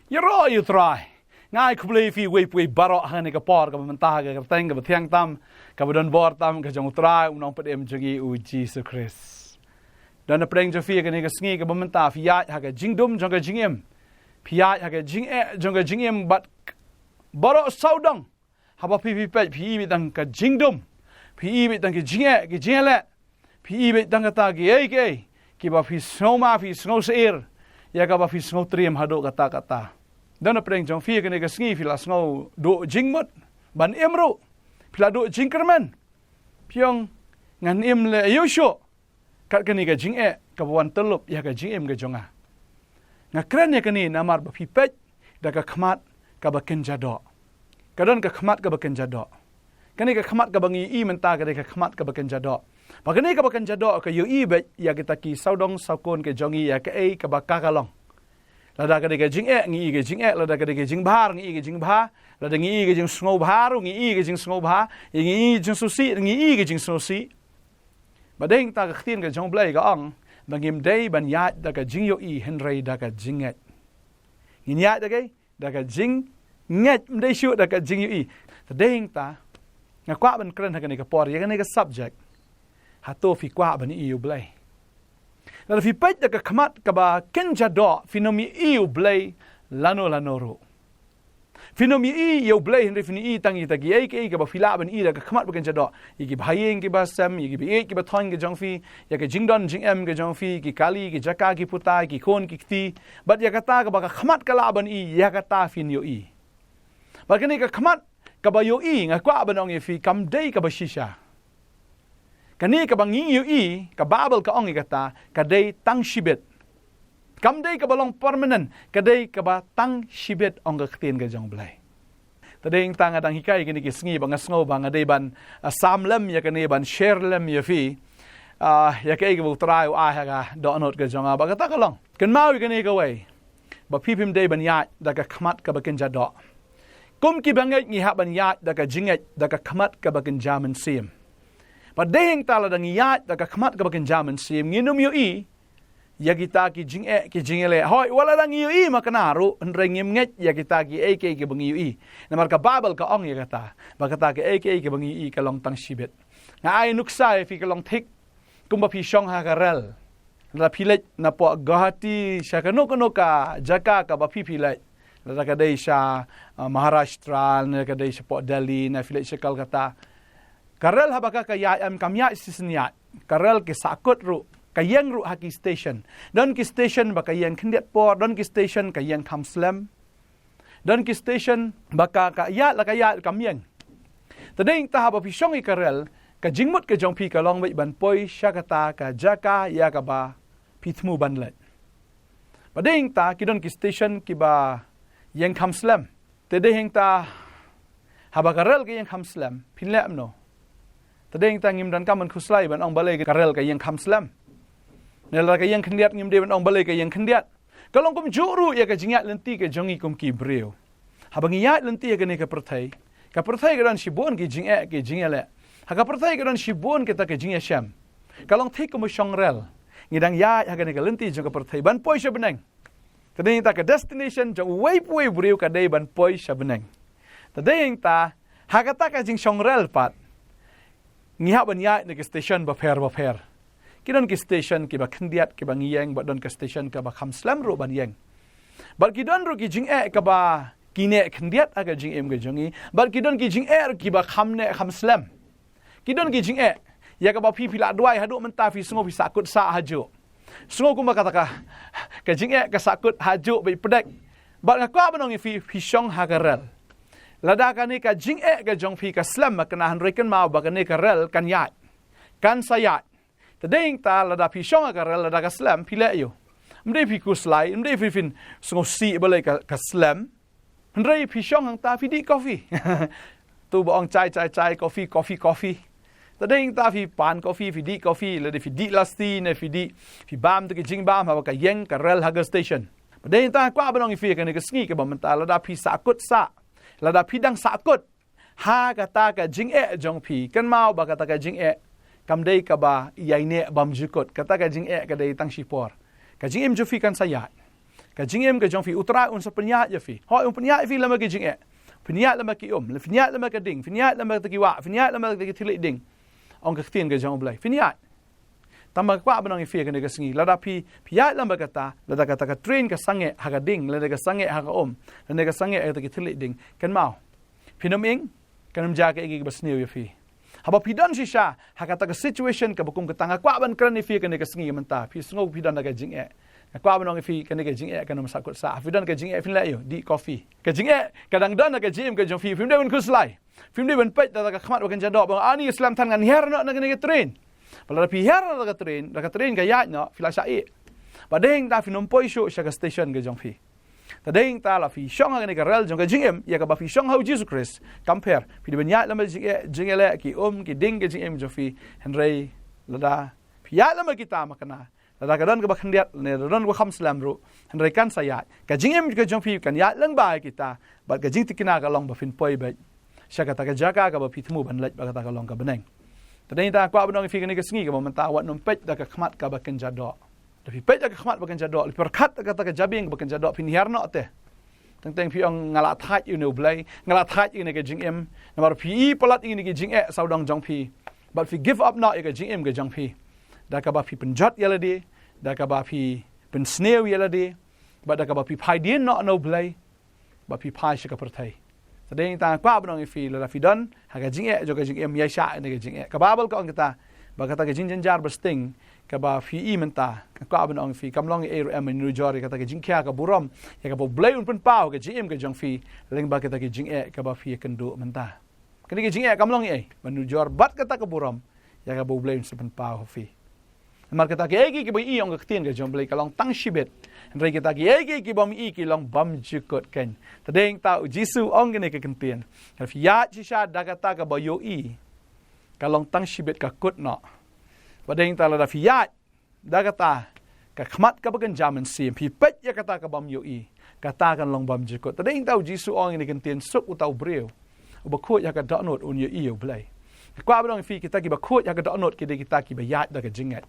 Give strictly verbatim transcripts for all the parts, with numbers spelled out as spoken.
Ïaroh ïa u Trai. Nga ai khublei ïa phi uwei pa uwei baroh ha kane ka por kaba mynta ha ka kyrteng kaba thiang tam, kaba don bor tam ka jong u Trai u nongpynim jong ngi u Jisu Khrist. Don napdeng jong phi ha kane ka sngi kaba mynta phi ïaid ha ka jingdum jong ka jingim. Phi ïaid ha ka jingeh jong ka jingim bad baroh sawdong. Haba phi phi peit phi i beit tang ka jingdum. Phi i beit tang ka jingeh ka jingeh leh. Phi i beit tang kata kiei kiei kiba phi sngewma phi sngewsyier ïa kaba phi sngewtriem haduh katta katta. Don napdeng jong phi ha kane ka sngi phi la sngew duh jingmut ban im ruh. Phi la duh jingkyrmen. Phi ong ngan im leh aïu shuh kat kane ka jingeh kaba wan tyllup ïa ka jingim ka jong nga. Nga kren ïa kane namar ba phi peit da ka khmat kaba kynja doh. Ka don ka khmat kaba kynja doh. Kane ka khmat kaba ngi ïohi mynta ka dei ka khmat kaba kynja doh. Ba kane kaba kynja doh ka ïohi beit ïa kita ki sawdong sawkun ka jong ngi ïa kaei kaba ka ka long. Lada ka dei ka jingeh ngi i ka jingeh, lada ka dei ka jingbha ngi i ka jingbha, lada ngi i ka jingsngewbha ruh ngi i ka jingsngewbha, ïa ngi i ka jingsngewsih ngi i ka jingsngewsih. Ba dei hangta ka ktien ka jong u Blei ka ong ba ngim dei ban ïaid da ka jingïohi hynrei da ka jingngeit. Ngin ïaid da kaei? Da ka jingngeit, ym dei shuh da ka jingïohi. Te dei hangta nga kwah ban kren ha kane ka por ïa kane ka subject. Hato phi kwah ban ïohi ïa u Blei? Lada phi peit da ka khmat kaba kynja doh phin ym ïohi ïa u Blei lano lano ruh. Phin ym ïohi ïa u Blei hynrei phin ïohi tang ïa kita kiei kiei kaba phi lah ban ïohi da ka khmat ba kynja doh. Ïa ki bahaïing ki bahasem, ïa ki baieit ki bathoiñ ka jong phi, ïa ka jingdon jingem ka jong phi, ki kali ki jaka ki puta, ki khun ki kti. Bad ïa kata kaba ka khmat ka lah ban ïohi, ïa kata phin ïohi. Bad kane ka khmat kaba ïohi nga kwah ban ong ïa phi kam dei kaba shisha. Kane kaba ngi ïohi, ka Baibl ka ong ïa kata, ka dei tang shibit. Kam dei kaba long permanent, ka dei kaba tang shibit ong ka ktien ka jong u Blei. Te dei hangta nga dang hikai kine ki sngi ba nga sngew ba nga dei ban, ah, sam lem ïa kane ban share lem ïa phi. Ah, ïa kaei kaba u Trai u ai ha ka dohnud ka jong nga ba kata ka long. Kynmaw ïa kane kawei. Ba phi phim dei ban ïaid da ka khmat kaba kynja doh. Kum ki bangeit ngi hap ban ïaid da ka jingngeit da ka khmat kaba kynja mynsiem. Ba dei hangta lada ngi ïaid da ka khmat kaba kynja mynsiem ngin ym ïohi ïa kita ki jingeh ki jingeh leh. Hooid wat lada ngi ïohi ma kane ruh hynrei ngim ngeit ïa kita kiei kiei kiba ngi ïohi. Namar ka Baibl ka ong ïa kata ba kata kiei kiei kiba ngi ïohi ka long tang shibit. Nga ai nuksa ïa phi ka long thik kumba phi shong ha ka rel. Lada phi leit napoh Guwahati sha kano kano ka jaka kaba phi phi leit. Lada ka dei sha, ah, Maharashtra, ne ka dei shapoh Delhi, ne phi leit sha Kolkata. Ka rel haba ka ka ïaid em kam ïaid shisien ïaid. Ka rel ki sahkut ruh, ka ïeng ruh ha ki station. Don ki station ba ka ïeng khyndiat por, don ki station ka ïeng kham slem. Don ki station ba ka ka ïaid la ka ïaid kam ïeng. Te dei hangta haba phi shong ïa ka rel, ka jingmut ka jong phi ka long beit ban poi sha kata ka jaka ïa kaba phi thmu ban leit. Ba dei hangta ki don ki station kiba ïeng kham slem. Te dei hangta haba ka rel ka ïeng kham slem phin leh kumno? Te dei hangta ngim donkam ban khuslai ban ong balei ka rel ka ïeng kham slem. Ne lada ka ïeng khyndiat ngim dei ban ong balei ka ïeng khyndiat. Ka long kumjuh ruh ïa ka jingïaid lynti ka jong ngi kum ki briew. Haba ngi ïaid lynti ha kane ka pyrthei, ka pyrthei ka don shibun ki jingeh ki jingeh leh. Ha ka pyrthei ka don shibun kita ki jingeh shem. Ka long thik kumba shong rel. Ngi dang ïaid ha kane ka lynti jong ka pyrthei ban poi sha bneng. Te dei hangta ka destination jong uwei pa uwei u briew ka dei ban poi sha bneng. Te dei hangta ha kata ka jingshong rel pat ngi hap ban ïaid na ki station bapher bapher. Ki don ki station kiba khyndiat kiba ngi ïeng bad don ki station kaba kham slem ruh ban ïeng. Bad ki don ruh ki jingeh kaba ki neh khyndiat ha ka jingim ka jong ngi. Bad ki don ki jingeh ruh kiba kham neh kham slem. Ki don ki jingeh ïa kaba phi phi la duwai haduh mynta phi sngew phi sahkut sah hajuh. Sngew kumba kata ka, ka jingeh ka sahkut hajuh beit pdek. Bad nga kwah ban ong ïa phi phi shong ha ka rel. Lada kane ka jingeh ka jong phi ka slem ma kane hynrei kynmaw ba kane ka rel kan ïaid. Kan sa ïaid. Te dei hangta lada phi shong ha ka rel lada ka slem phi leh aïu? Ym dei phi khuslai, ym dei phi phin sngewsih balei ka, ka slem. Hynrei phi shong hangta phi dih coffee. Tu ba ong chai chai chai, coffee coffee coffee. Te dei hangta phi pan coffee, phi dih coffee, lada phi dih lassi ne phi dih, phi bam tu ki jingbam haba ka ïeng ka rel ha ka station. Ba dei hangta kwah ban ong ïa phi kane ka sngi kaba mynta lada phi sahkut sah, lada phi dang sahkut ha kata ka jingeh jong phi, kynmaw ba kata ka jingeh kam dei kaba ïaineh bymjukut. Kata ka jingeh ka dei tang shipor. Ka jingim jong phi kan sa ïaid. ka jingim ka jong phi, U Trai un sa pynïaid ïa phi. Hooid, un pynïaid ïa phi lem bad ka jingeh. Pynïaid lem bad ki um, pynïaid lem bad ka ding, pynïaid lem bad ki wah, pynïaid lem bad ki thylliej ding. Ong ka ktien ka jong U Blei, pynïaid. Tang ba nga kwah ban ong ïa phi kane ka sngi, lada phi, phi ïaid lem bad kata, lada kata ka train ka sangeh ha ka ding, lada ka sangeh ha ka um, lada ka sangeh ha kata ki thylliej ding, kynmaw, phin ym ing, kan ym jia kaei kaei kaba sniew ïa phi. Haba phi don shisha ha kata ka situation kaba kum kata, nga kwah ban kren ïa phi kane ka sngi mynta, phi sngew phi don da ka jingeh. Nga kwah ban ong ïa phi kane ka jingeh kan ym sahkut sah. Phi don ka jingeh, phin leh ïa u, dih coffee. Ka jingeh ka dang don ha ka jingim ka jong phi, phim dei ban khuslai. Phim dei ban peit da ka khmat ba kynja doh ba ani slem than, ngan hiar noh na kane ka train. Ba lada phi hiar da ka train, da ka train ka ïaid noh, phi la shah ïeh. Ba dei hangta phin ym poi shuh sha ka station ka jong phi. Te dei hangta la phi shong ha kane ka rel jong ka jingim, ïa kaba phi shong ha U Jisu Khrist, kam pher. Phi dei ban ïaid lem bad jingeh, jingeh leh, ki um, ki ding ka jingim jong phi. Hynrei lada phi ïaid lem bad kita, makna lada ka don kaba khyndiat ne lada don kaba kham slem ruh, hynrei kan sa ïaid. Ka jingim ka jong phi kan ïaid lyngba ïa kita. Bad ka jingtikna ka long ba phin poi beit sha kata ka jaka kaba phi thmu ban leit, ba kata ka long ka bneng. Te dei hangta nga kwah ban ong ïa phi kane ka sngi kaba mynta, wat nym peit da ka khmat kaba kynja doh. Da phi peit da ka khmat ba kynja doh, phi pyrkhat da kata ka jabieng ba kynja doh, phin hiar noh te. Teng teng phi ong, nga la thait ïa une U Blei, nga la thait ïa une ka jingim. Namar phi i palat ïa une ka jingeh sawdong jong phi. Bad phi give up noh ïa ka jingim ka jong phi. Da kaba phi pynjot ïa lade, da kaba phi pynsniew ïa lade, bad da kaba phi phai dien noh na U Blei, ba phi phai sha ka pyrthei. Te dei hangta nga kwah ban ong ïa phi, lada phi don ha ka jingeh jong ka jingim, ïaishah ïa ka jingeh. Ka Baibl ka ong kata, ba kata ka jingjynjar ba sting kaba phi i mynta, nga kwah ban ong ïa phi, kam long ei ruh em ban nujor ïa kata ka jingkhia ka burom ïa kaba U Blei un pynpaw ha ka jingim ka jong phi lyngba kata ka jingeh kaba phi ïakynduh mynta. Kane ka jingeh kam long ei ban nujor bad kata ka burom ïa kaba U Blei un sa pynpaw ha phi. Namar kita kiei kiei kiba i ong ka ktien ka jong U Blei ka long tang shibit. Hynrei kita kiei kiei kibym i ki long bymjukut keiñ. Te dei hangta U Jisu ong kane ka ktien, lada phi ïaid shisha da kata kaba ïohi, ka long tang shibit, ka kut noh. Ba dei hangta lada phi ïaid da kata ka khmat kaba kynja mynsiem, phi peit ïa kata kabym ïohi, kata kan long bymjukut. Te dei hangta U Jisu ong ïa kane ka ktien, suk uta u briew uba khuid ha ka dohnud un ïohi ïa U Blei. Nga kwah ban ong ïa phi, kita kiba khuid ha ka dohnud ki dei kita kiba ïaid da ka jingngeit.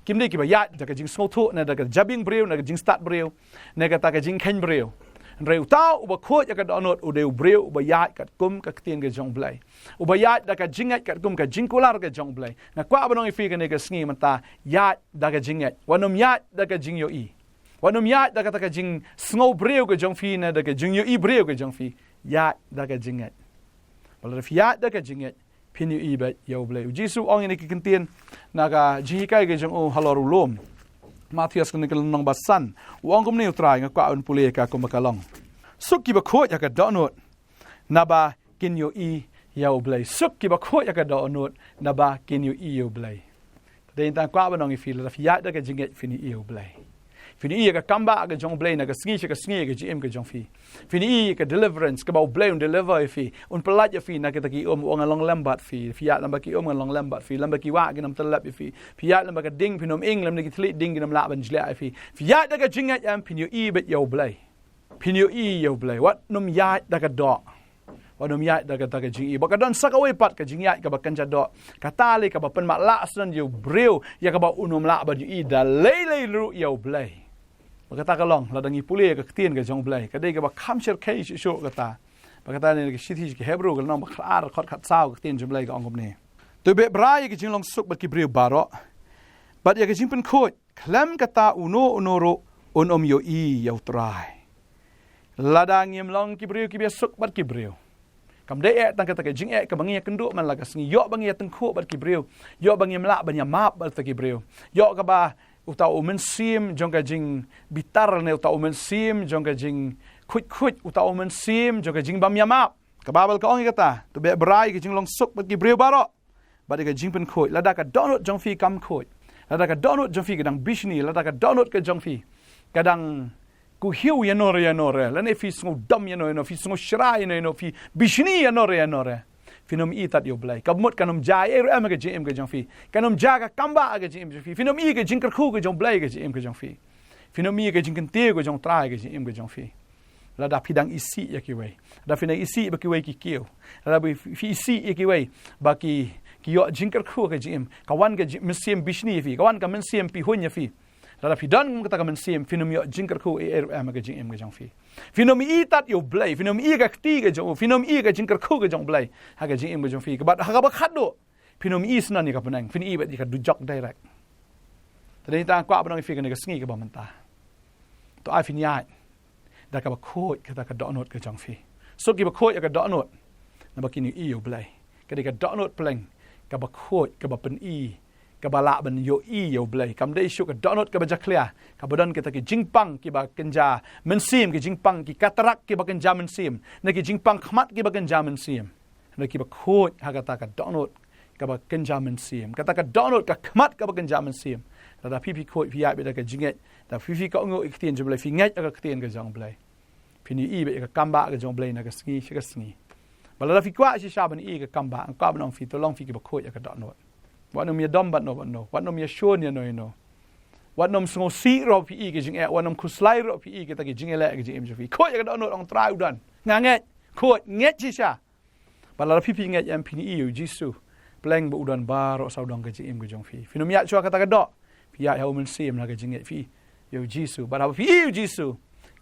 Kim dei kiba ïaid da ka jingsngewthuh ne da ka jabieng briew ne da ka jingstad briew ne kata ka jingkheiñ briew. Hynrei uta uba khuid ha ka dohnud u dei u briew uba ïaid katkum ka ktien ka jong U Blei, uba ïaid da ka jingngeit katkum ka jingkular ka jong U Blei. Nga kwah ban ong ïa phi kane ka sngi mynta, ïaid da ka jingngeit. Wat nym ïaid da ka jingïohi. Wat nym ïaid da kata ka jingsngew briew ka jong phi ne da ka jingïohi briew ka jong phi. Ïaid da ka jingngeit. Ba lada phi ïaid da ka jingngeit, phin ïohi beit ïa U Blei. U Jisu u ong ïa kane ka ktien na ka jinghikai ka jong u halor u lum. Mathaios kane ka lynnong ba san. U ong kumne U Trai, nga kwah ban pule ïa ka kumba ka long. Suk kiba khuid ha ka dohnud, naba kin ïohi ïa U Blei. Suk kiba khuid ha ka dohnud, naba kin ïohi ïa U Blei. Te dei hangta nga kwah ban ong ïa phi, lada phi ïaid da ka jingngeit, phin ïohi ïa U Blei. Phin ïohi ïa ka kambah ka jong U Blei na ka sngi sha ka sngi ha ka jingim ka jong phi. Phin ïohi ïa ka deliverance kaba U Blei un deliver ïa phi, un pyllait ïa phi na kita ki um, u ong ngan long lem bad phi. Phi ïaid lem bad ki um, ngan long lem bad phi. Lem bad ki wah, kin ym tyllep ïa phi. Phi ïaid lem bad ka ding, phin ym ing, lem bad ki thylliej ding, kin ym lah ban jliah ïa phi. Phi ïaid da ka jingngeit em, phin ïohi beit ïa U Blei. Phin ïohi ïa U Blei. Wat nym ïaid da ka doh. Wat nym ïaid da ka, da ka jingïohi. Ba ka don sa kawei pat ka jingïaid kaba kynja doh. Kata lei kaba pynmatlah shen ïa u briew, ïa kaba un ym lah ban ïohi da lei lei ruh ïa U Blei. Ba kata ka long, lada ngi pule ïa ka ktien ka jong U Blei, ka dei kaba kham shyrkhei shuh shuh kata. Ba kata ne ka shithi ki Hebru ka lynnong ba khatar, dkhot khatsaw, ka ktien jong U Blei ka ong kumne: To beh bha ïa ka jinglong suk bad ki briew baroh, bad ïa ka jingpynkhuid, khlem kata uno uno ruh un ym ïohi ïa U Trai. Lada ngim long ki briew kiba suk bad ki briew, kam dei eh tang kata ka jingeh kaba ngi ïakynduh man la ka sngi, ïoh ba ngi ïatyngkhuh bad ki briew, ïoh ba ngim lah ban ïamap bad kita ki briew, ïoh kaba uta u mynsiem jong ka jingbitar ne uta u mynsiem jong ka jingkhuid khuid, uta u mynsiem jong ka jingbym ïamap. Ka Baibl ka ong ïa kata, to beh bha ïa ka jinglong suk bad ki briew baroh, bad ïa ka jingpynkhuid. Lada ka dohnud jong phi kam khuid, lada ka dohnud jong phi ka dang bishni, lada ka dohnud ka jong phi ka dang kuhiew ïa no re ïa no re, lane phi sngewdom ïa no ïa no, phi sngewshra ïa no ïa no, phi bishni ïa no re ïa no re, phin ym i tad ïa U Blei. Ka mut kan ym jia ei ruh em ha ka jingim ka jong phi. Kan ym jia ka kambah ha ka jingim jong phi. Phin ym i ka jingkyrkhu ka jong U Blei ha ka jingim ka jong phi. Phin ym i ka jingkyntiew ka jong U Trai ha ka jingim ka jong phi. Lada phi dang isih ïa kiwei, lada phi dang isih ba kiwei ki kiew, lada phi, phi isih ïa kiwei ba ki, ki ïoh jingkyrkhu ha ka jingim, ka wan ka jing, mynsiem bishni ïa phi, ka wan ka mynsiem pihuiñ ïa phi. Lada phi don kum kata ka mynsiem, phin ym ïoh jingkyrkhu ei ei ruh em ha ka jingim ka jong phi. Phin ym ïohi tat ïa U Blei, phin ym ïohi ka kti ka jong U, phin ym ïohi ka jingkyrkhu ka jong U Blei ha ka jingim ka jong phi. Kaba ha kaba khatduh, phin ym ïohi shen ïa ka bneng, phin ïohi beit ïa ka dujok direct. Te dei tang kwah ban ong ïa phi kane ka sngi kaba mynta, to ai phin ïaid da kaba khuid kata ka dohnud ka jong phi. Suk kiba khuid ïa ka dohnud, naba kin ïohi ïa U Blei. Ka dei ka dohnud pleng kaba khuid, kaba pyni, kaba lah ban ïohi ïa U Blei. Kam dei shuh ka dohnud kaba jakhlia, kaba don kita ki jingpang kiba kynja mynsiem, ki jingpang ki katarak kiba kynja mynsiem, ne ki jingpang khmat kiba kynja mynsiem. Ne kiba khuid ha kata ka dohnud kaba kynja mynsiem, kata ka dohnud ka khmat kaba kynja mynsiem. Lada phi phi khuid, phi ïaid beit da ka jingngeit, da phi phi kohnguh ïa ka ktien jong U Blei, phi ngeit ïa ka ktien ka jong U Blei, phin ïohi beit ïa ka kambah ka jong U Blei na ka sngi sha ka sngi. Bad lada phi kwah shisha ban ïohi ïa ka kambah, nga kwah ban ong ïa phi, to long phi kiba khuid ïa ka dohnud. Wat nym ïadom bad no bad no, wat nym ïashun ïano ïano, wat nym sngewsih ruh phi ïohi ka jingeh, wat nym khuslai ruh phi ïohi kita ki jingeh leh ka jingim jong phi. Khuid ïa ka dohnud, ong Trai U don, nga ngeit. Khuid, ngeit shisha. Bad lada phi phi ngeit em, phin ïohi ïa U Jisu pleng ba u don baroh sawdong ka jingim ka jong phi. Phin ym ïaid shuwa kata ka doh, phi ïaid ha U Mynsiem na ka jingngeit phi ïa U Jisu. Bad haba phi ïohi ïa U Jisu,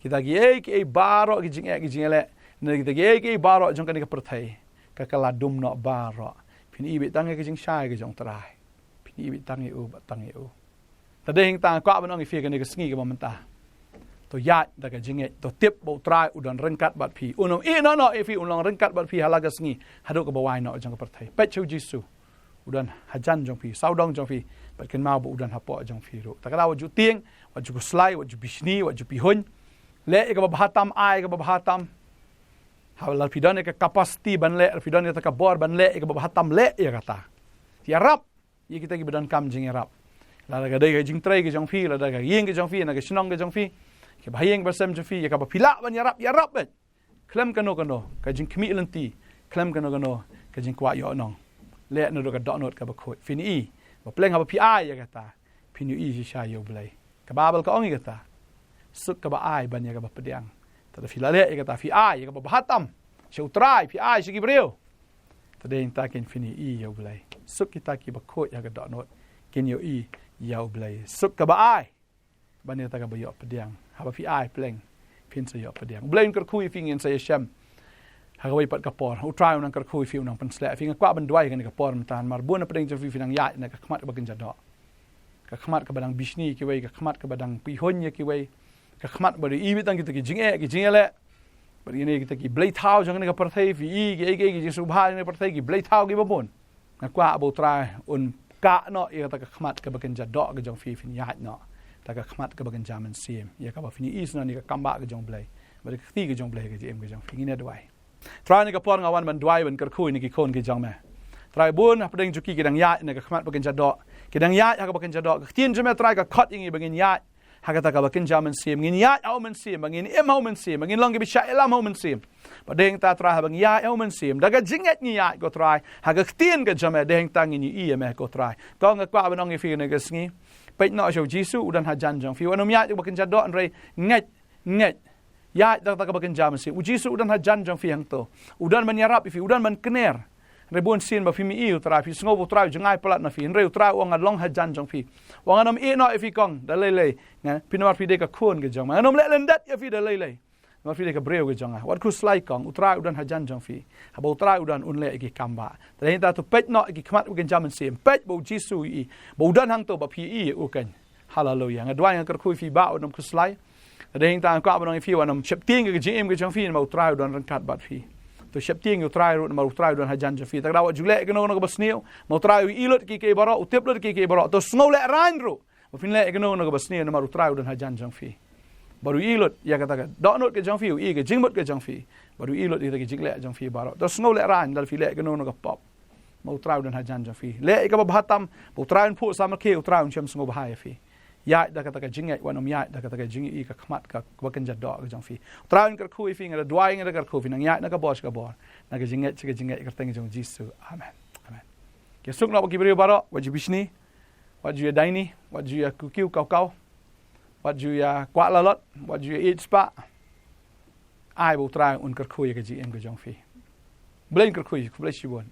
kita kiei kiei baroh, ki jingeh, ki jingeh leh, ne kita kiei kiei baroh jong kane ka pyrthei, ka ka la dum noh baroh. Phin ïohi beit tang ïa ka jingshai ka jong Trai. Phin ïohi beit tang ïa U, bad tang ïa U. Te dei hangta nga kwah ban ong ïa phi kane ka sngi kaba mynta, to ïaid da ka jingngeit, to tip ba U Trai u don ryngkat bad phi. Un ym ïehnoh noh ïa phi, un long ryngkat bad phi ha la ka sngi haduh kaba wai noh jong ka pyrthei. Peit sha U Jisu, u don hajan jong phi, sawdong jong phi, bad kynmaw ba u don hapoh jong phi ruh. Te kata wat ju tieng, wat ju khuslai, wat ju bishni, wat ju pihuiñ. Leh ïa kaba bha tam, ai ïa kaba bha tam. Haba lada phi don ïa ka capacity ban leh, phi don ïa ka bor ban leh ïa kaba bha tam, leh ïa kata. Ïarap ïa kita kiba donkam jingïarap. Lada ka dei ka jingtrei ka jong phi, lada ka ïing ka jong phi, na ka shnong ka jong phi, kiba ha ïing ba sem jong phi, ïa kaba phi lah ban ïarap, ïarap beit. Khlem kano kano ka jingkhmih lynti, khlem kano kano ka jingkwah ïohnong, leh naduh ka dohnud kaba khuid. Phin ïohi ba pleng haba phi ai ïa kata, phin ïohi shisha ïa U Blei. Ka Baibl ka ong ïa kata, suk kaba ai ban ïa kaba pdiang. Te lada phi la leh ïa kata, phi ai ïa kaba bha tam sha U Trai, phi ai sha ki briew, te dei hangta kin phin ïohi ïa U Blei. Suk kita kiba khuid ha ka dohnud kin ïohi ïa U Blei. Suk kaba ai ban ïa kata kaba ïoh pdiang. Haba phi ai pleng, phin sa ïoh pdiang. U Blei un kyrkhu ïa phi, ngin sa ïashem ha kawei pat ka por. U Trai un nang kyrkhu ïa phi, un nang pynsleh ïa phi. Nga kwah ban duwai ha kane ka por mynta namar bun na pdeng jong phi, phi nang ïaid na ka khmat kaba kynja doh, ka khmat kaba dang bishni ïa kiwei, ka khmat kaba dang pihuiñ ïa kiwei, ka khmat ba dei beit tang kita ki jingeh, ki jingeh leh. Bad ïa kine kita ki blei thaw jong kane ka pyrthei, phi ïohi kiei kiei ki jingsngewbha jong kane ka pyrthei, ki blei thaw kiba bun. Nga kwah ba U Trai un kah noh ïa kata ka khmat kaba kynja doh ka jong phi, phin ïaid noh da ka khmat kaba kynja mynsiem, ïa kaba phin ïohi shen ïa ka kambah ka jong U Blei bad ka kti ka jong U Blei ha ka jingim ka jong phi. Ngin ïa duwai. Trai, ha kane ka por nga wan ban duwai, ban kyrkhu ïa kine ki khun ki jong me. Trai, bun hapdeng jong ki ki dang ïaid na ka khmat ba kynja doh, ki dang ïaid ha kaba kynja doh. Ka ktien jong me, Trai, ka khot ïa ngi ba ngin ïaid ha kata kaba kynja mynsiem. Ngin ïaid ha U Mynsiem, ba ngin im ha U Mynsiem, ba ngin long kiba shah ïalam ha U Mynsiem. Bad dei hangta, Trai, haba ngi ïaid ha U Mynsiem, da ka jingngeit ngi ïaid, ko Trai, ha ka ktien ka jong me, dei hangta ngin ïohi ïa me, ko Trai. To nga kwah ban ong ïa phi kane ka sngi, peit noh sha U Jisu, u don hajan jong phi. Wat nym ïaid kaba kynja doh, hynrei ngeit, ngeit, ïaid da kata kaba kynja mynsiem. U Jisu u don hajan jong phi hangto. U don ban ïarap ïa phi, u don ban kner. Hynrei bun sien ba phim ïohi U Trai, phi sngew ba U Trai u jngai palat na phi. Hynrei U Trai u ong, nga long hajan jong phi. U ong, ngan ym ïehnoh ïa phi, kong, da lei lei. Nga, phi namar phi dei ka khun ka jong nga. Ngan ym leh lyndet ïa phi da lei lei, namar phi dei ka briew ka jong nga. Wat khuslai, kong, U Trai u don hajan jong phi. Haba U Trai u don, un leh ïa ki kambah. Te dei hangta, to peit noh ïa ki khmat kaba kynja mynsiem. Peit ba U Jisu u ïohi, ba u don hangto, ba phi ïohi ïa u keiñ. Haleluia. Nga duwai, nga kyrkhu ïa phi, Bah, wat nym khuslai. Te dei hangta, nga kwah ban ong ïa phi, wat nym sheptieng ïa ka jingim ka jong phi, namar U Trai u don ryngkat bad phi. To sheptieng ïa U Trai ruh, namar U Trai u don hajan jong phi. Te kata, wat ju leh kano kano kaba sniew, namar U Trai u ïohi lut ïa kiei kiei baroh, u tip lut ïa kiei kiei baroh. To sngew lehraiñ ruh ba phin leh ïa kano kano kaba sniew, namar U Trai u don hajan jong phi. Bad u ïohi lut ïa kata ka dohnud ka jong phi, u ïohi ka jingmut ka jong phi, bad u ïohi lut ïa kata ka jingleh jong phi baroh. To sngew lehraiñ lada phi leh ïa kano kano ka pop, namar U Trai u don hajan jong phi. Leh ïa kaba bha tam, ba U Trai un phuh samrkhie, U Trai un shem sngewbha ïa phi. Ïaid da kata ka jingngeit, wat nym ïaid da kata ka jingïohi ka khmat kaba kynja doh ka jong phi. U Trai un kyrkhu ïa phi, nga da duwai, nga da kyrkhu, phi nang ïaid na ka bor sha ka bor, na ka jingngeit sha ka jingngeit, ha ka kyrteng jong U Jisu. Amen. Amen. Ïasuk noh bad ki briew baroh, wat ju bishni, wat ju ïadaini, wat ju ïakukiw kawkaw, wat ju ïakwah lalot, wat ju ïaieit spah. Ai ba U Trai un kyrkhu ïa ka jingim ka jong phi. Blei un kyrkhu ïa phi, khublei shibun.